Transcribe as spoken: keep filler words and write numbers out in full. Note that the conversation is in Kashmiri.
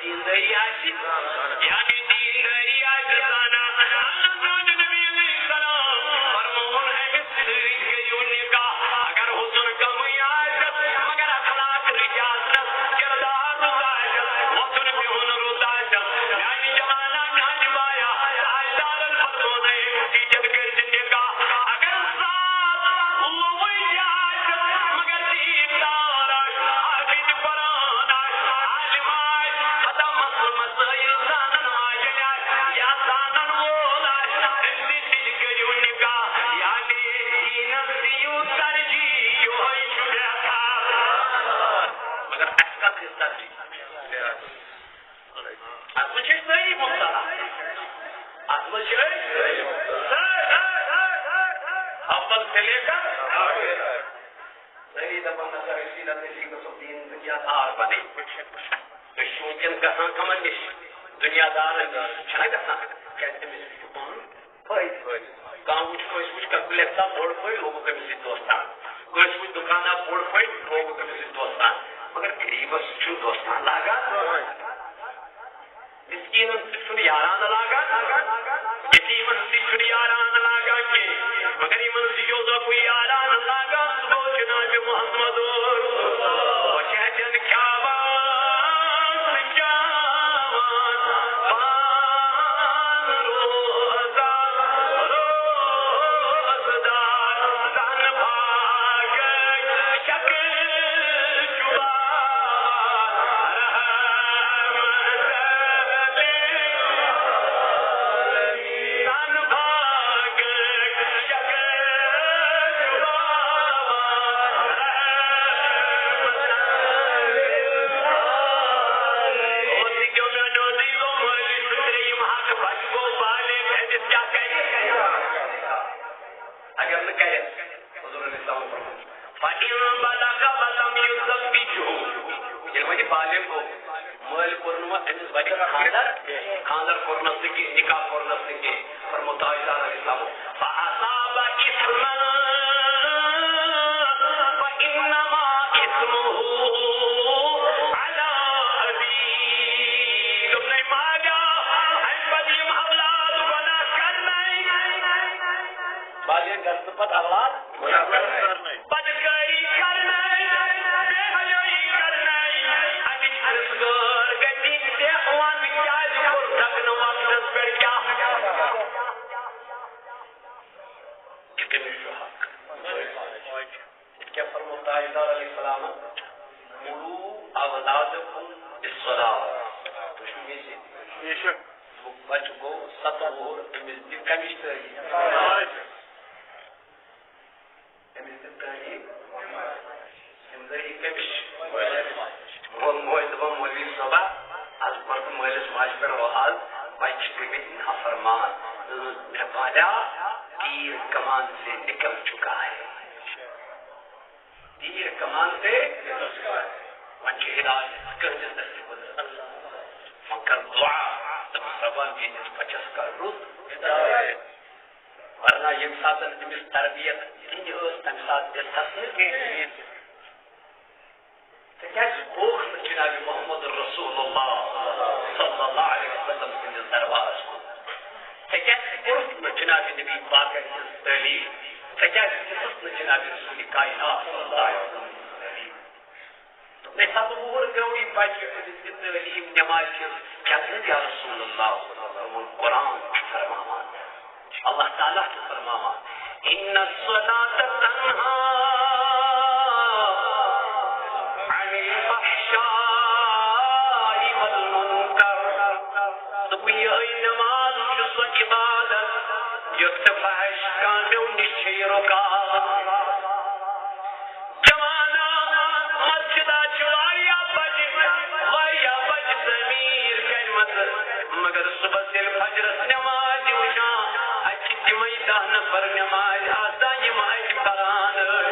دیندٲری آسہِ، یعنی دیندٲری آسہِ زانان۔ اللہ تعالیٰ نبی علیہ السلام فرمووُن، أمِس سۭتۍ کٔرِو نکاح۔ اگر حُسن کمٕے آسٮ۪س، مگر اخلاق رٕتۍ آسنَس، کردار رُت آسٮ۪س، وۄتھُن بِہُن رُت آسٮ۪س، میانہِ جوانا، میانہِ بایا، تاجدارن فرمووُن، أمِس سۭتۍ کٔرۍ زِ نکاح۔ اگر ذات لوٚوٕے تہِ آسٮ۪س، مگر دیندار آسہِ، حافظ قرآن آسہِ، عالم آسہِ، حتی مسلہٕ مسٲیِل زانن واجٮ۪ن آسہِ، یا زانن وول آسہِ، أمۍ سٕے سۭتۍ کٔرِو نکاح، یعنی دیٖنس دِیِو ترجیح، یِہوٚے چھُ بہتر۔ مگر اَسہِ کَتھ گژھِ ترجیح؟ اَتھ منٛز چھِ أسۍ سٲری مُبتلا۔ اَتھ منٛز چھِ أسۍ سٲری۔ اول سے لے کر آخر۔ سٲری دَپان، نہ سا، أسۍ چھِ نہ تٔتی گژھو دیٖن دُنیا دار بَنٕنۍ۔ أسۍ چھِ وٕنکیٚن گژھان کَمَن نِش؟ دُنیا دارَن نِش۔ چھَنہ گژھان؟ کیٛازِ تٔمِس چھُ پانہٕ فٲیدٕ۔ کانٛہہ وٕچھ، کٲنٛسہِ وٕچھ کمپلیکسا بوٚڑ فٲیدٕ، لوگُن تٔمِس سۭتۍ دوستان۔ کٲنٛسہِ وٕچھ دُکانا بوٚڑ فٲیدٕ، لوگُن تٔمِس سۭتۍ دوستان۔ مگر غریٖبَس چھُنہٕ دوستان لاگان۔ مسکینن سۭتۍ چھُنہٕ یارانہٕ لاگان، یتیٖمن سۭتۍ چھُنہٕ یارانہٕ لاگان کینٛہہ، مگر یِمن سۭتۍ اوس اکُے یارانہٕ لاگان، سُہ گوٚو جناب محمد۔ وۄنۍ چھِ اَتٮ۪ن کھیاوان تہٕ چاوان، پان روزان، روزدار، زن بھاگے شکل چھُ باوان۔ اگر نہٕ کرٮ۪س، حضور علیہ السلام فرموو، فَإِن بَلَغَ وَلَمْ يُزَوِّجْهُ، ییٚلہِ وۄنۍ یہِ بالغ گوٚو، مٲلۍ کوٚر نہٕ وۄنۍ أمِس بَچَس خانٛدر، خانٛدر کوٚرنَس نہٕ کینٛہہ، نِکاح کوٚرنَس نہٕ کینٛہہ، فرموو تاجدار علیہ السلام، فَأَصَابَ إِثْمًا فَإِنَّمَا إِثْمُهُ عَلَىٰ أَبِيهِ۔ دوٚپنَے، ماجا، اَمہِ پَتہٕ یِم اولاد گۄناہ کرنَے۔ بالغ گژھنہٕ پتہٕ اولاد بدکٲری کرنَے، بے حیٲیی کرنَے، اَمِچ رٕژ غٲر گٔتی تہِ وَن کیٛازِ کوٚر نہٕ وقتَس پٮ۪ٹھ کیٛاہ؟ یہِ کٔمِس چھُ حق؟ یہِ کیٛاہ فرموو تاجدار علیہ السلامن؟ "مروا أولادكم بالصلاة"۔ تُہۍ چھِو مےٚ سۭتۍ؟ بچہٕ گوٚو ستہٕ وُہُر، أمِس دِ کمِچ تعلیٖم؟ أمِس دِ تعلیٖم۔ ذِمہٕ دٲری کٔمِس چھِ؟ مول موج دَپان، "مولوی صٲبا، از پَر تہٕ مٲلِس ماجہِ پٮ۪ٹھ وعظ، بچہِ چھِ گٔمٕتۍ نافرمان۔ مےٚ بالیو تیر کمان سے نکل چکا ہے۔" تیر کمان سے، وۄنۍ چھُ ہدایت کٔہٕنٛدِس نصیٖبَس۔ وۄنۍ کر دُعا، دَپُس، "رۄبا، میٛٲنِس بَچَس کر رُت ہدایت۔" ورنہ ییٚمہِ ساتہٕ أمِس تربیت دِنۍ ٲس، تَمہِ ساتہٕ دِژہَس نہٕ کِہیٖنۍ۔ ژےٚ کیٛازِ ہووُکھ نہٕ جناب محمد رسول اللہ صلی اللہ علیہ وسلم سٕنٛدِس دربارس کُن؟ ژےٚ کیٛازِ کوٚرُتھ نہٕ جناب نبی پاکن ہٕنٛز تعلیٖم؟ ژےٚ کیٛازِ دِژٕتھ نہٕ جناب رسول کائنات صلی اللہ علیہ وسلم سٕنٛز تعلیٖم؟ دوٚپمَے، ستہٕ وُہُر گوٚو یہِ بچہِ، أمِس دِ تعلیٖم نمازِ ہٕنٛز۔ کیٛاہ گوٚو یا رسول اللہ؟ دوٚپُن، قرآن چھُ فرماوان، اللہ تعالیٰ چھُ فرماوان، "ان الصلاة تنہا عن الفحشاء والمنکر"۔ دوٚپُن، یِہوٚے نماز چھُ سۄ عبادت یۄس ژےٚ فحش کامیو نِش چھے رُکاوان۔ جوانا، مسجدہ چھِ واریاہ بجہِ، واریاہ بجہِ تعمیٖر کَرِمَژٕ، مگر صُبحَس ییٚلہِ فجرَس نٮ۪مازِ وٕچھان، اَتہِ چھِ تِمَے دَہ نفر نٮ۪مازِ آسان، یِم اَتہِ پَران ٲسۍ۔